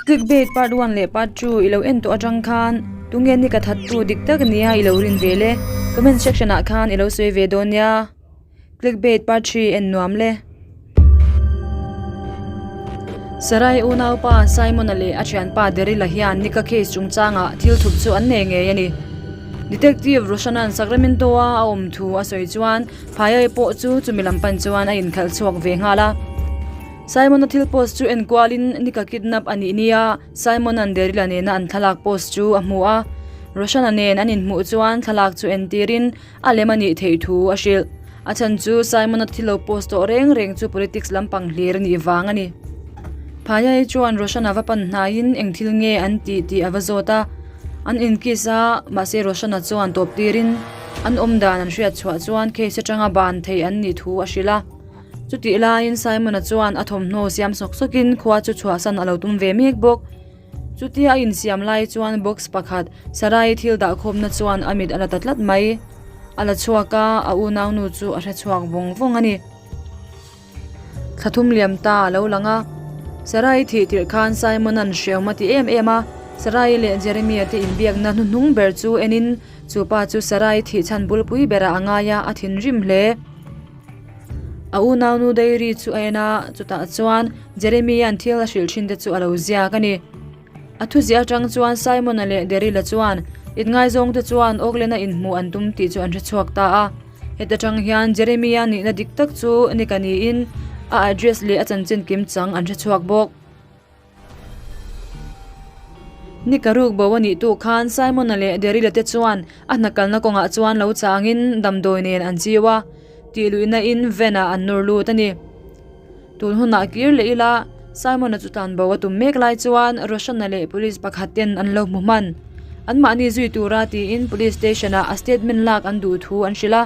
Clickbait part one leh part two ilo en tawh atang khan tunge ni ka thattu dik tak nia ilo rin ve le comment section ah khan ilo sawi ve dawn nia clickbait part three en nuam le. Sarai unaupa Simon-a leh a thianpa Daryl-a hian Nika case chungchangah thil thup chu an nei ngei a ni. Detective Roshan-a'n Sacramento-a a awm thu a sawi chuan Phaiai pawh chu chumi lam pan chuan a inkhalh chhuak ve nghal a. Simon-a thil post chu en kualin Nika kidnap a nih nia Simon-a'n Daryl-a nena an thlalak post chu a hmu a. Roshan-a nen an inhmuh chuan thlalak chu entirin a lem a nih theih thu a hrilh. A chhan chu Simon-a thil lo post tawh reng reng chu politics lampang hlir a nih vang a ni. Phaiai chuan Roshan-a va pan hnaiin eng thil nge an tih tih a va zawt a. An inkiss a, mahse Roshan-a chuan tawp tirin an awmdan an hriat chhuah chuan case atanga ban theih an nih thu a hrilh a. Chutih laiin Simon-a chuan a thawmhnaw siam sawk sawkin khua chu chhuahsan a lo tum ve mek bawk. Chutia a insiam lai chuan box pakhat Sarai thil dahkhawmna chuan a mit a la ta tlat mai. A la chhuak a, a unaunu chu a hre chhuak vawng vawng a ni. Thla thum liam ta a lo lang a, Sarai thih tirh khan Simon-a'n hreawm a ti em em a, Sarai leh Jeremia te inbiakna hnuhnung ber chu enin chu pa chu Sarai thih chhan bulpui berah a ngai a, a thinrim hle. A unaunu diary chu a en a, chutah chuan Jeremy-a'n thil a hrilh thin te chu a lo ziak a ni. A thuziah atang chuan Simon-a leh Daryl-a chuan inngaizawng te chuan Oakland-a inhmuh an tum tih chu an hre chhuak ta a. Heta tang hian Jeremy-a nihna dik tak chu Nick-a niin a address leh a chanchin kim chang an hre chhuak bawk. Ni ka ruk bo a nih tu khan Simon-a leh Daryl-a te chuan a hna kalna kawngah chuan lo changin damdawi nen an chiu a, tih luihna in van-ah an nawr lut a ni. Tun hunah kir leh ila Simon-a chu tlan bo a tum mek lai chuan Roshan-a leh police pakhat ten an lo hmu hman. Anmahni zui tura tiin police station-ah a statement lak an duh thu an hrilh a.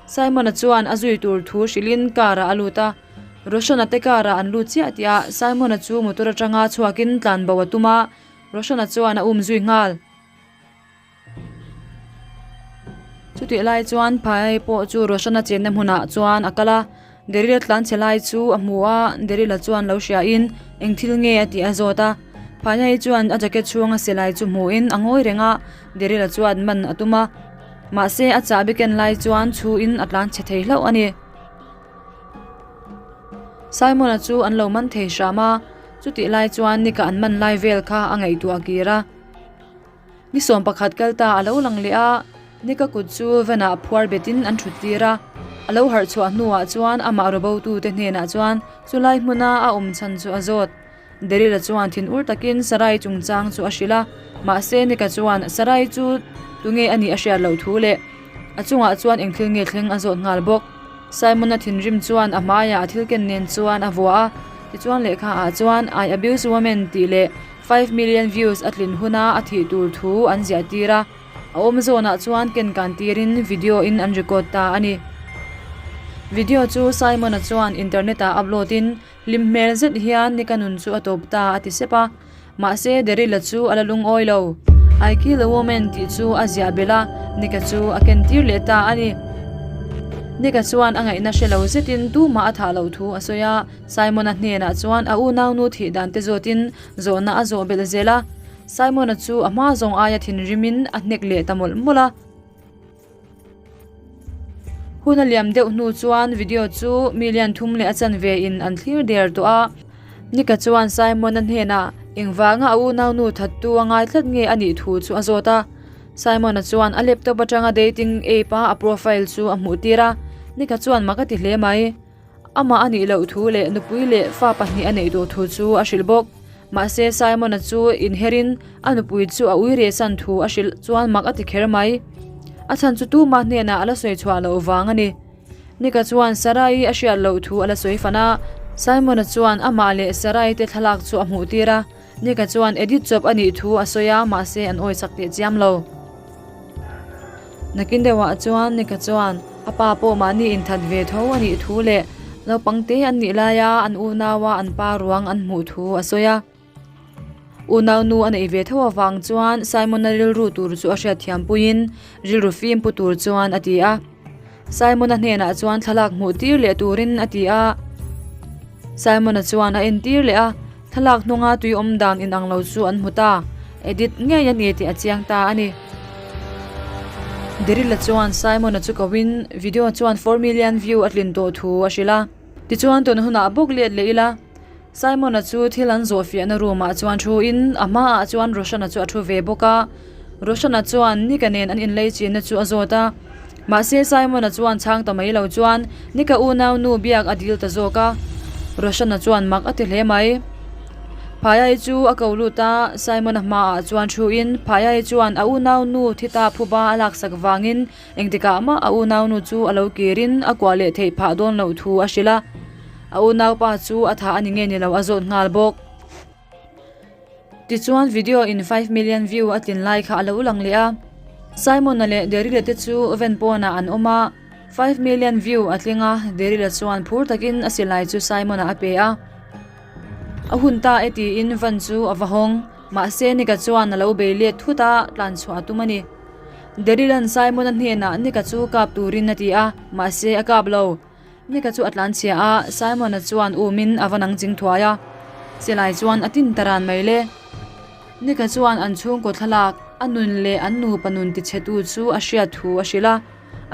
Simon-a chuan a zui tur thu hrilhin car-ah a lut a. Roshan-a te car-ah an lut chiah tih ah Simon-a chu motor atanga chhuakin tlan bo a tum a, Roshan-a chuan a um zui nghal. Chutih lai chuan Phai pawh chu Roshan-a chenna hmunah chuan a kal a, Daryl-a tlan chhe lai chu a hmu a, Daryl-a chuan lo hriain eng thil nge a tih a zawt a. Phai chuan a jacket chhunga silai chu hmuhin a ngawi reng a, Daryl-a chuan man a tum a. Mahse a chahbi ken lai chuan chhuin a tlan chhe thei hlauh a ni. Simon-a chu an lo man thei hram a, chutih lai chuan Nick-a an man lai vel kha a ngaihtuah kir a. Ni 11 kal ta a lo lang leh a, Nick-a kut chu van-ah phuar betin an thut tir a. A lo harh chhuah hnuah chuan amah rawbotute hnenah chuan chulai hmuna a awm chhan chu a zawt. Daryl-a chuan thinur takin Sarai chungchang chu a hrilh a, mahse Nick-a chuan Sarai chu tunge a nih a hriat loh thu leh a chungah chuan eng thil nge thleng a zawt nghal bawk. Simon-a thinrim chuan a hmaiah a thil ken nen chuan a vuah a, tichuan lehkha ah chuan I abuse women tih leh 5 million views a tlin huna a thih tur thu an ziah tir a, a awm zawnah chuan ken kan tirin video in an record ta a ni. Video chu Simon-a chuan internet ah upload in Hlim hmel zet hian Nika nun chu a tawp ta a ti sep a, mahse Daryl-a chu a la lungawi lo. I kill a woman tih chu a ziah belh a, Nika chu a ken tir leh ta a ni. Nika chuan a ngaihna hre lo zetin tumah a thah loh thu a sawi a, Simon-a hnenah chuan a unaunu thih dan te zawtin zawhna a zawh belh zel a. Simon-a chu a hma zawng aia thinrimin a hnek leh ta mawlh mawlh a. Hun a liam deuh hnu chuan video chu million thum leh a chanve in an thlir der tawh a. Nika chuan Simon-a hnenah engvanga a unaunu thattu a ngai tlat nge a nih thu chu a zawt a. Simon-a chuan a laptop atanga dating app a a profile chu a hmuh tir a. Nika chuan mak a ti hle mai. Amah a nih loh thu leh nupui leh fa pahnih a neih duh thu chu a hrilh bawk. Mahse Simon-a chu inherin a nupui chu a ui reh san thu a hrilh chuan mak a ti kher mai. A chhan chu tumah hnenah a la sawi chhuah loh vang a ni. Nika chuan Sarai-i a hriat loh thu a la sawi fan a. Simon-a chuan amah leh Sarai te thlalak chu a hmuh tir a. Nika chuan edit chawp a nih thu a sawi a, mahse an awi chak teh chiam lo. Nakin deuhah chuan Nika chuan a pa pawh mahni inthat ve tho a nih thu leh naupang te an nih laia an unaua an pa ruang an hmuh thu a sawi a. Unau nu a neih ve tho avang chuan Simon-a rilru tur chu a hriatthiam puiin rilru fim pu tur chuan a ti a. Simon-a hnenah chuan thlalak hmuh tir leh turin a ti a. Simon-a chuan a entir leh a. Thlalak hnunga tui awm dan inang lo chu an hmu ta. Edit ngei a ni tih a chiang ta a ni. Derila chuan Simon-a chu koin video chuan 4 million view a tlin tawh thu a hrilh a. Tichuan tun hunah bawk let leh ila. Simon-a chu thil an zawh fiahna room ah chuan thu in a hmaah chuan Roshan-a chu a thu ve bawk a. Roshan-a chuan Nika nen an inlei chinna chu a zawt a. Mahse Simon-a chuan chhang ta mai lo chuan Nika unau nu biak a dil ta zawk a. Roshan-a chuan mak a ti hle mai. Phaiai chu a ko lut a, Simon-a hmaah chuan thu in Phaiai chuan a unau nu thi ta phuba a laksak vangin Engtikah mah a unaunu chu a lo kirin a kuah leh theih phah dawn loh thu a hrilh a, a unaupa chu a thah a ni nge ni lo a zawt nghal bawk. Tichuan video in 5 million view a tlin lai kha a lo lang leh a, Simon-a leh Daryl-a te chu van pawnah an awm a, 5 million view a tling a, Daryl-a chuan phur takin a silai chu Simon-a a pe a. A hun ta e tiin van chu a va hawng, mahse Nika chuan a lo bei let thut a, tlanchhuah a tum a ni. Daryl-a'n Simon-a hnenah Nika chu kap turin a ti a, mahse a kap lo. Nika chu a tlanchhia a, Simon-a chuan umin a va nang ching thuai a. Silai chuan a tin ta ran mai le. Nika chuan an chhungkaw thlalak, a nun leh an nupa nun tichhetu chu a hriat thu a hrilh a.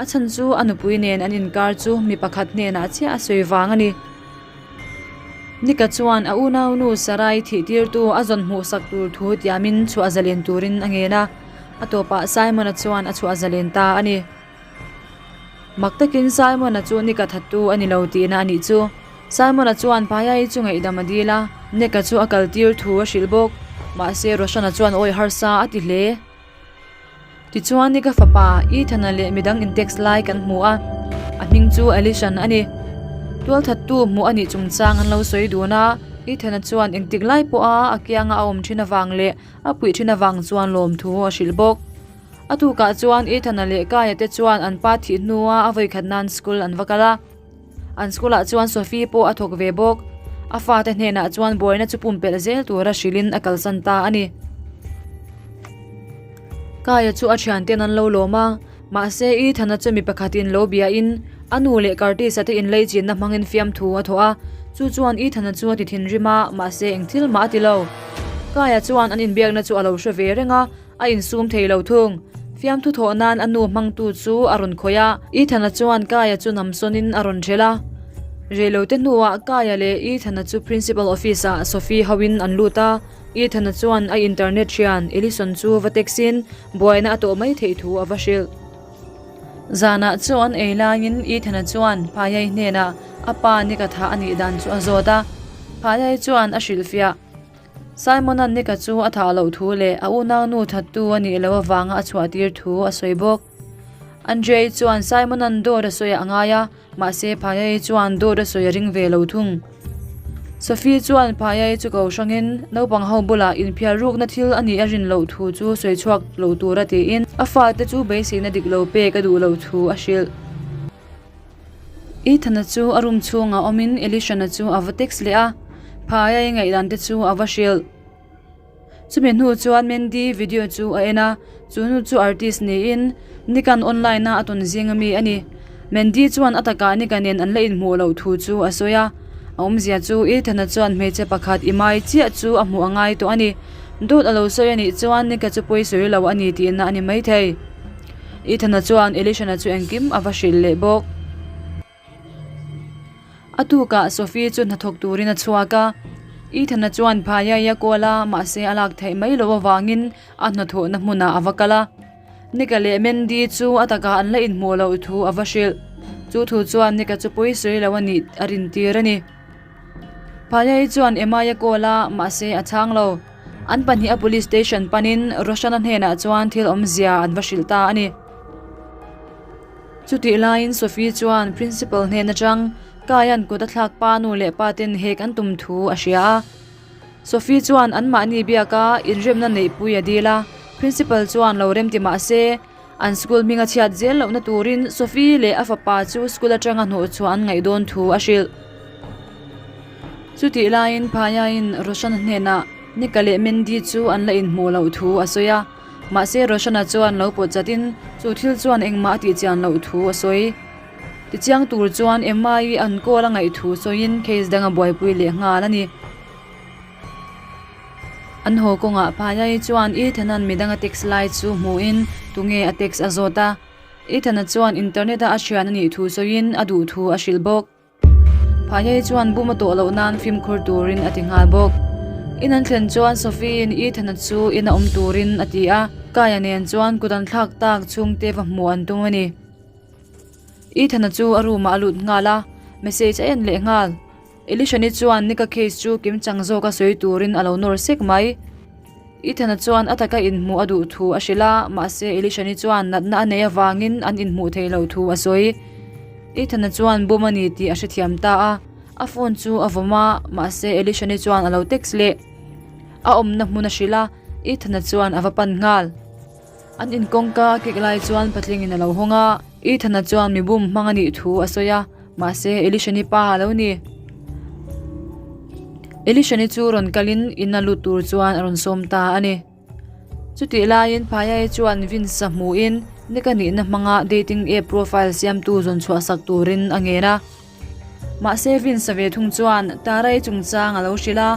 A chhan chu a nupui nen an inkar chu mi pakhat hnenah chiah a sawi vang a ni. Nika chuan a unaunu Sarai thihtirtu a zawn hmuhsak tur thu tiamin chhuah zalen turin a ngen a, a tawpah Simon-a chuan a chhuah zalen ta a ni. Mak takin Simon-a chu Nika thattu a ni lo tihna a nih chu. Simon-a chuan Paiai chu ngaihdam a dil a, Nika chu a kaltir thu a hrilh bawk. Mahse Roshan-a chuan awi harsa a ti hle. Tichuan ni ka fapa Ethan-a leh midang in text lai kan hmu a, a hming chu Alison a ni. Tualthattu hmuh a nih chungchang an lo sawi dun a, Ethan-a chuan engtik lai pawha a kianga a awm thin avang leh a puih thin avang chuan lawmthu a hrilh bawk. A tukah chuan Ethan-a leh Kaya te chuan an pa thih hnua a vawikhat nan school an va kal a. An school ah chuan Sophie pawh a thawk ve bawk. A fate hnenah chuan buaina chu pumpelh zel tura hrilhin a kalsan ta a ni. Kaya chu a thianten an lo lawm a, mahse Ethan-a chu mi pakhatin lo biain a nu leh Curtis-a te inlei chinna hmangin fiamthu a thawh a, chu chuan Ethan-a chu a ti thinrim a, mahse eng thil mah a ti lo. Kaya chuan an inbiakna chu a lo hre ve reng a, A insum thei lo thung. Fiamthu thawh nan a nu hmangtu chu a rawn khawih a. Ethan-a chuan Kaya chu namsawnin a rawn hrelh a. Reilote hnuah Kaya leh Ethan-a chu Principal Office-ah Sophie hoin an lut a. Ethan-a chuan a internet thian Ellison chu va text-in buaina a tawh mai theih thu a va hrilh. Zanah chu an ei laiin Ethan-a chuan Phaiai hnenah a pa ni ka thah a nih dan chu a zawt a. Phaiai chuan a hrilhfiah. Simon-a'n Nika chu a thah loh thu leh a unaunu thattu a nih loh avanga a chhuahtir thu a sawi bawk. Andrei chuan Simon-a'n dawt a sawi a ngai a, mahse Phaiai chuan dawt a sawi a ring ve lo thung. Sophie chuan Phaiai chu ko hrangin naupang ho bulah inphiar rukna thil a nih a rin loh thu chu sawi chhuak lo tura tiin a fate chu beiseina dik lo pek a duh loh thu a hrilh. Ethan-a chu a room chhungah awmin Elishan-a chu a va text leh a, Phaia i ngaihdan te chu a va hrilh. Chumi hnu chuan Mandy video chu a en a, chu nu chu artist niin Nick-a'n online-a a tawn zing ami a ni. Mandy chuan a takah Nick-a nen an la inhmuh loh thu chu a sawi a, a awmzia chu Ethan-a chuan hmeichhe pakhat i mai chiah chu a hmuh a ngai tawh a ni. Dawt a lo sawi a nih chuan Nick-a chu pawi sawi lo a ni tihna a ni maithei. Ethan-a chuan Elisha-na chu engkim a va hrilh leh bawk. A tukah Sophie chu hnathawk turin a chhuak a, Ethan-a chuan Phaiai a kawl a, mahse a lak theih mai loh avangin a hnathawhna hmunah a va kal a. Nika leh Mandy chu a takah an la inhmuh loh thu a va hrilh. Chu thu chuan Nika chu pawi sawi lo a nih a rintir a ni. Phaiai chuan Emma-i a kawl a, mahse a chhang lo. An pahniha police station panin Roshan-a hnenah chuan thil awmzia an va hrilh ta a ni. Chutih laiin Sophie chuan principal hnen atang Kaia'n kut a thlak pa nu leh pa ten hek an tum thu a hria a. Sophie chuan anmahni biaka inremna neihpui a dil a, principal chuan lo remti mah se, An school hming a chhiat zel lohna turin Sophie leh a fapa chu school atanga hnawhchhuah an ngaih dawn thu a hrilh. Chutih laiin Phaiain Roshan-a hnenah Nika leh Mandy chu an la inhmuh loh thu a sawi a, mahse Roshan-a chuan lo pawt chatin chu thil chuan engmah a tihchian loh thu a sawi. Tichiang tur chuan Emma-i an call a ngaih thu sawiin case dang a buaipui leh nghal a ni. An haw kawngah Phaiai chuan Ethan-a'n midang a text lai chu hmuhin tunge a text a zawt a. Ethan-a chuan internet-a a hrian a nih thu sawiin a duh thu a hrilh bawk. Phaiai chuan bum a tawh loh nan fimkhur turin a ti nghal bawk. In an thlen chuan Sophie-in Ethan-a chu ina awm turin a ti a, Kaya nen chuan kut an thlak tak chhungte va hmuh an tum a ni. Ethan-a chu a room-ah a lut nghal a, message a en leh nghal. Elishani chuan Nika case chu kimchang zawka sawi turin a lo nawr sek mai. Ethan-a chuan a taka inhmuh a duh thu a hrilh a, mahse Elishani chuan natna a neih avangin an inhmuh theih loh thu a sawi. Ethan-a chuan bum a ni tih a hrethiam ta a, a phone chu a vawm a, mahse Elishani chuan a lo text leh. A awmna hmun a hrilh a, Ethan-a chuan a va pan nghal. An inkawngka a kik lai chuan patlingin a lo hawng a, Ethan-a chuan mi bum hmang a nih thu a sawi a, mahse Elishani pa a lo ni. Elishani chu rawn kalin in a lut tur chuan a rawn sawm ta a ni. Chutih laiin Phaiai chuan Vince-a hmuhin Nick-a nihna hmanga dating app profile siamtu zawn chhuah sak turin a ngen a. Mahse Vince-a ve thung chuan Tara-i chungchang a lo hrilh a,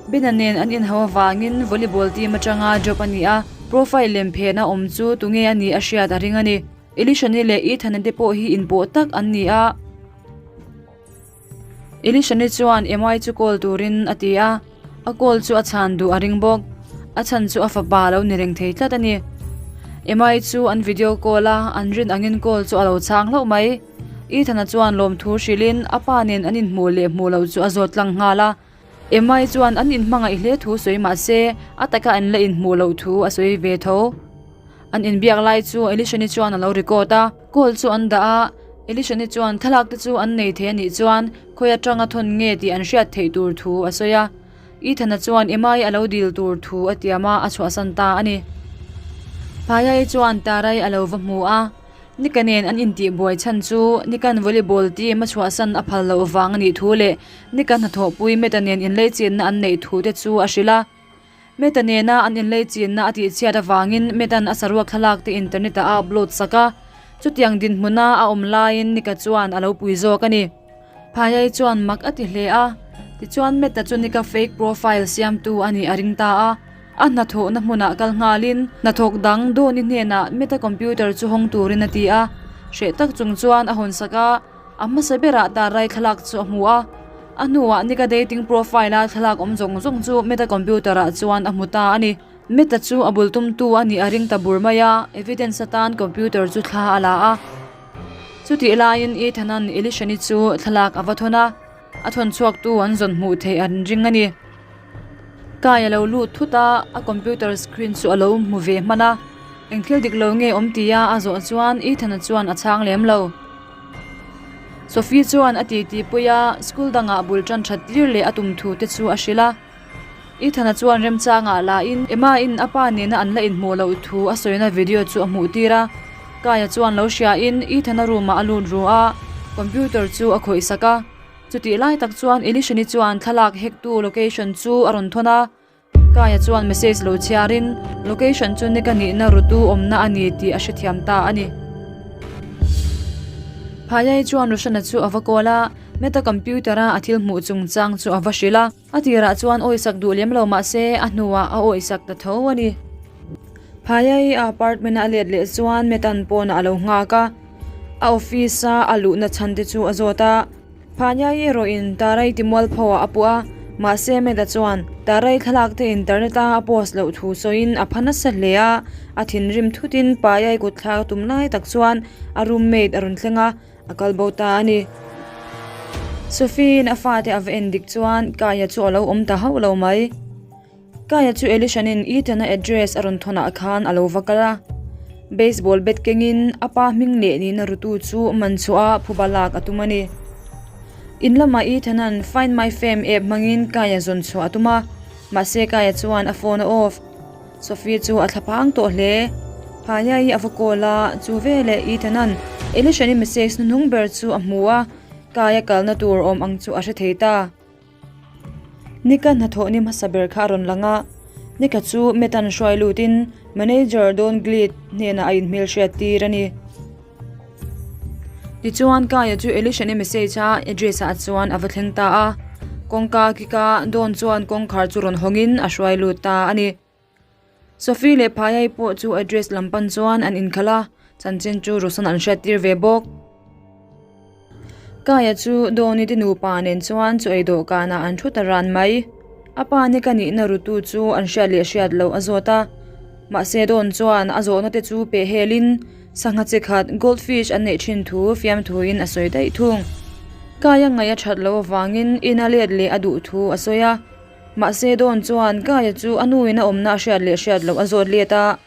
Ben-a nen an inhau avangin volleyball team atanga drop a ni a, profile lem phehna awm chu tunge a nih a hriat a ring a ni. Elishani leh Ethan-a te pawh hi inpawh tak an ni a. Elishani chuan Emma-i chu call turin a ti a, a call chu a chhan duh a ring bawk. A chhan chu a fapa a lo ni reng thei tlat a ni. Emma-i chu an video call a, an rin angin call chu a lo chhang hlauh mai. Ethan-a chuan lawmthu hrilhin a pa nen an inhmuh leh hmuh loh chu a zawt tlang nghal a. Emma-i chuan an inhmangaih hle thu sawi mah se, a taka an la inhmuh loh thu a sawi ve tho. An inbiak lai chu Elishani chuan a lo record a, call chu an dah a, Elishani chuan thlalak te chu an nei thei a nih chuan khawi atanga thawn nge tih an hriat theih tur thu a sawi a. Ethan-a chuan Emma-i a lo dil tur thu a tiam a, a chhuahsan ta a ni. Phaiai chuan Tarai a lo va hmu a. Nika nen an intihbuai chhan chu Nika'n volleyball team a chhuahsan a phal loh vang a nih thu leh Nika hnathawhpui Meta nen inleichinna an neih thu te chu a hrilh a. Meta nena an inleichinna a tihchhiat avangin Meta'n a saruak thlalak te internet ah a upload sak a, chutiang dinhmuna a awm laiin Nika chuan a lo pui zawk a ni. Phaiai chuan mak a ti hle a, tichuan Meta chu Nika fake profile siamtu a nih a ring ta a. A hnathawhna hmunah kal nghalin hnathawk dang Dawni hnenah Meta computer chu hawng turin a ti a, hreh tak chung chuan a hawnsak a, a hmasa berah Tarai thlalak chu a hmu a. A hnuah Nika dating profile-a thlalak awm zawng zawng chu Meta computer-ah chuan a hmu ta a ni. Meta chu a bul tumtu a nih a ring ta bur mai a, evidence atan computer chu thla a la a. Chutih laiin Ethan-a'n Elishani chu thlalak a va thawn a, a thawn chhuaktu an zawn hmuh theih an ring a ni. Kai a lo lut thut a, a computer screen chu a lo hmu ve hman a, eng thil dik lo nge awm tia a zawh chuan Ethan-a chuan a chhang lem lo. Sophie chuan a titi pui a, school dangah bul tan that tir leh a tum thu te chu a hrilh a. Ethan-a chuan remchangah lahin Emma-in a pa nena an la inhmuh loh thu a sawina video chu a hmuh tir a. Kai-a chuan lo hriain Ethan-a room-ah a lut ru a, computer chu a khawih sak a. Chutih lai tak chuan Elishani chuan thlalak hektu location chu a rawn thawn a, Kaya chuan message lo chhiarin location chu Nika nihna rutu awmna a ni tih a hrethiam ta a ni. Phaiai chuan Roshana chu a va call a, Meta computer-a a thil hmuh chungchang chu a va hrilh a. A tirah chuan awisak duh lem lo mah se a hnuah a awisak ta tho a ni. Phaiai a apartment-a a let leh chuan Metan pawnah a lo nghak a, a office-a a luhna chhan te chu a zawt a. Phaiai erawhin Tarai timualpho ah a puh a, mahse Meta chuan Tarai thlalak te internet-a a post loh thu sawiin a pha nasa hle a, a thinrim thutin Phaiai kutthlak a tum lai tak chuan a roommate a rawn thleng a. A kal bo ta a ni. Sophie-in a fate a va en dik chuan Kaya chu a lo awm ta hauh lo mai. Kaya chu Elishan-in Ethan-a address a rawn thawnah khan a lo va kal a. Baseball bat kengin a pa hming leh nihna rutu chu man chhuah a phuba lak a tum a ni. In lamah Ethan-a'n Find My Fame app hmangin Kaya zawn chhuah a tum a, mahse Kaya chuan a phone a off. Sophie chu a thlaphang tawh hle. Phania hi a va call a, chu veleh Ethan-a'n Elisha-ni message hnuhnung ber chu a hmu a, Kai a kalna tur awm ang chu a hre thei ta. Nika hnathawh ni hmasa ber kha a rawn lang a, Nika chu Matt-a'n hruai lutin manager Don Gleed hnenah a inhmelhriat tir a ni. Tichuan Kaya chu Elisha-ni message a address ah chuan a va thleng ta a. Kawngka a kik a, Dawn chuan kawngkhar chu rawn hawngin a hruai lut ta a ni. Sophie leh Phaiai pawh chu address lam pan chuan an inkhalh a, chanchin chu Roshan an hriattir ve bawk. Kaia chu Dawni te nupa nen chuan chaw ei dawhkanah an thu ta ran mai. A pa ni ka nihna rutu chu an hriat leh hriat loh a zawt a. Mahse Dawn chuan a zawhna te chu peh helin sangha chi khat goldfish an neih thin thu fiamthuin a sawi daih thung. Kaia ngaih a that loh avangin ina let leh a duh thu a sawi a. Mahse Dawn chuan Kaia chu a nuin a awmna a hriat leh hriat loh a zawt let a.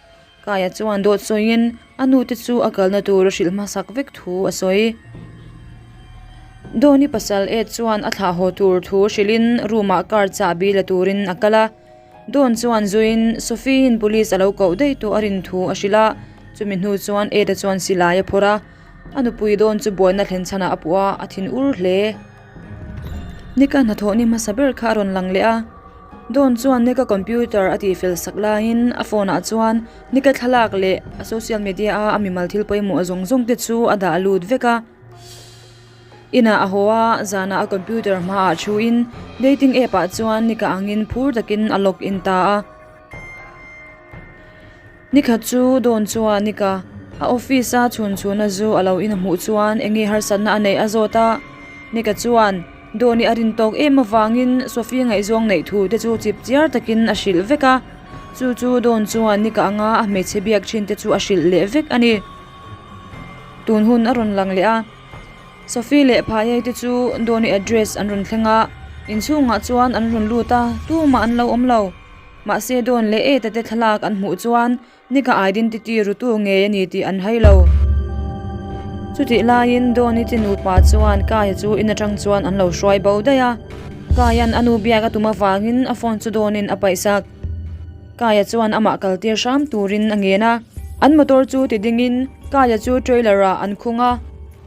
Kaia chuan dawt sawiin a nute chu a kalna tur a hrilh hmasak vek thu a sawi. Dawni pasal Ed chuan a thlah haw tur thu hrilhin room ah car chahbi la turin a kal a. Dawn chuan zuiin Sophie-in police a lo koh daih tawh a rin thu a hrilh a, chumi hnu chuan Ed-a chuan silai a phawrh a, a nupui Dawn chu buaina thlen chhanah a puh a, a thin ur hle. Nika hnathawh ni hmasa ber kha a rawn lang leh a, Dawn chuan Nika computer a tihfel sak laiin a phone ah chuan Nika thlalak leh a social media a a mimal thil pawimawh zawng zawng te chu a dah lut vek a. Inah a haw a, zanah a computer hmaah thuin dating app ah chuan Nika angin phur takin a log in ta a. Nikhat chu Dawn chuan Nika a office a chhun chhuna zu a lo in a hmuh chuan eng nge harsatna a neih a zawt a. Nika chuan Dawn-i a rin tawk em avangin Sophie ngaihzawng neih thu te chu chip chiar takin a hrilh vek a. Chu chu Dawn chuan Nika anga a hmeichhe biak thin te chu a hrilh leh vek a ni. Tun hun a rawn lang leh a. Sophie leh Phaiei te chu Dawn-i address an rawn thleng a, inchhungah chuan an rawn lut a, tumah an lo awm lo. Mahse Dawn leh Eta te thlalak an hmuh chuan Nika identity rutu ngei a ni tih an hai lo. Chutih laiin Dawn-i te nupa chuan Kaia chu in atang chuan an lo hruai bo daih a. Kaia'n a nu biak a tum avangin a phone chu Dawn-in a paihsak. Kaia chuan amah kaltir hram turin a ngen a. An motor chu ti dingin Kaia chu trailer-ah an khung a.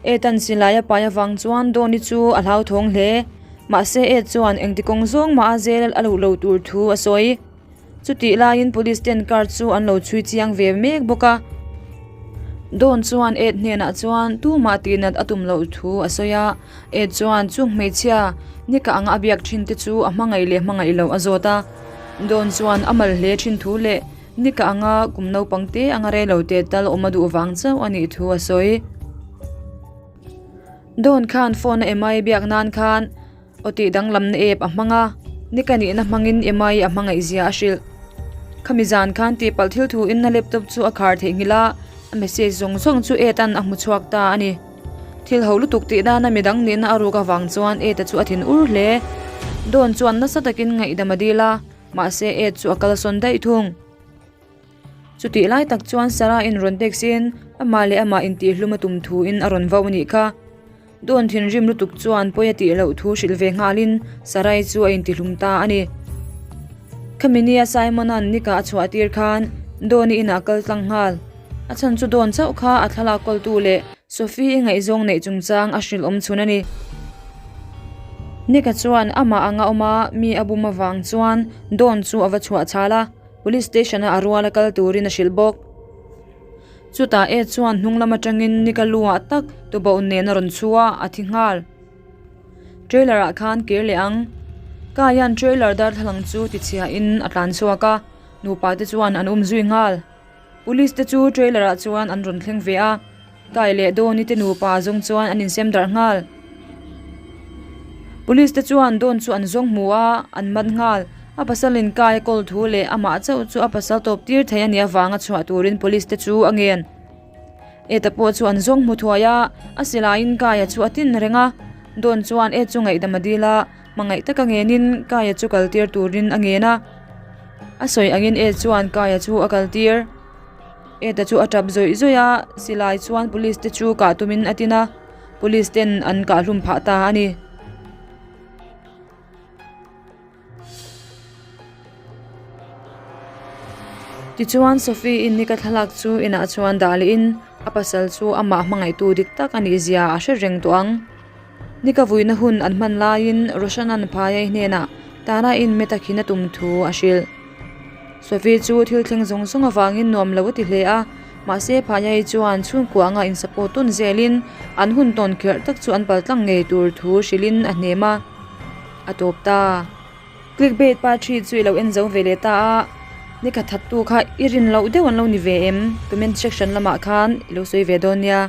Eta'n silai a pai avang chuan Dawn-i chu a hlauthawng hle. Mahse Ed chuan engti kawng zawng mah a zel a luh lo tur thu a sawi. Chutih laiin police ten car chu an lo chhui chiang ve mek bawk a. Dawn chuan Ed hnenah chuan tumah tihnat a tum loh thu a sawi a. Ed chuan chung hmeichhia Nika anga a biak thin te chu a hmangaih leh hmangaih loh a zawt a. Dawn chuan a mal hle thin thu leh Nika anga kum naupang te anga rei lo te tal awm a duh vang chauh a nih thu a sawi. Dawn khan phone a Emma-i biak nan khan aw tih danglamna app a hmang a, ni ka nihna hmangin Emma-i a hmangaih zia a hrilh. Khami zan khan tihpalh thil thuin a laptop chu a khar theihnghilh a, a message zawng zawng chu Ed-a'n a hmu chhuak ta a ni. Thil ho lutuk tih nana midang nihna a ruk avang chuan Ed-a chu a thin ur hle. Dawn chuan nasa takin ngaihdam a dil a, mahse Ed chu a kalsawn daih thung. Chutih lai tak chuan Sarah in rawn text in amah leh amah intihhlum a tum thu in a rawn vau a nih kha. Dawn thinrim lutuk chuan pawi a tih loh thu hrilh ve nghal in Sarai chu a intihlum ta a ni. Khami nia Simon-a'n Nika a chhuah tir khan Dawn-i inah kal tlang nghal. A chhan chu Dawn chauh kha a thlalak kawltu leh Sophie-i ngaihzawng neih chungchang a hrilh awm chhun a ni. Nika chuan amah anga awm a mi a bum avang chuan Dawn chu a va chhuah chhal a. Police station a a rual a kal turin a hrilh bawk. Chutah Ed chuan hnung lam atangin Nika lu ah tak tuboh nen a rawn chhu a, a thi nghal. Trailer ah khan kir leh ang. Ka hian trailer darthlalang chu tichhia in a tlan chhuak a, nupa te chuan an um zui nghal. Police te chu trailer ah chuan an rawn thleng ve a, Kai leh Dawni te nupa zawng chuan an insem darh nghal. Police te chuan Dawn chu an zawng hmu a, an man nghal. A pasalin Kai a kawl thu leh amah chauh chu a pasal tawp tir thei a nih avanga chhuah turin police te chu a ngen. Eta pawh chu an zawng hmu thuai a, a silaiin Kaia chu a tin reng a. Dawn chuan Ed chu ngaihdam a dil a, hmangaih taka ngenin Kaia chu kal tir turin a ngen a. A sawi angin Ed chuan Kaia chu a kal tir. Eta chu a tap zawih zawih a, silai chuan police te chu kah tumin a tin a, police ten an kah hlum phah ta a ni. Tichuan Sophie in nika thlalak chu inah chuan dah leh in a pasal chu amah hmangaihtu dik tak a nih zia a hre reng tawh ang. Nika vuina hun an hman laiin Roshan-a'n Phaiai hnenah Tara in met a khin a tum thu a hrilh. Sophie chu thil thleng zawng zawng avangin nuam lo a ti hle a, mahse Phaiai chuan chhungkua anga in support tawn zelin an hun tawn kherh tak chu an paltlang ngei tur thu hrilhin a hnem a. A tawp ta. Clickbait pa thi chu i lo en zo ve leh ta a, nikhat thattu kha i rin loh deuh an lo ni ve em? Comment section lamah khan i lo sawi ve dawn nia.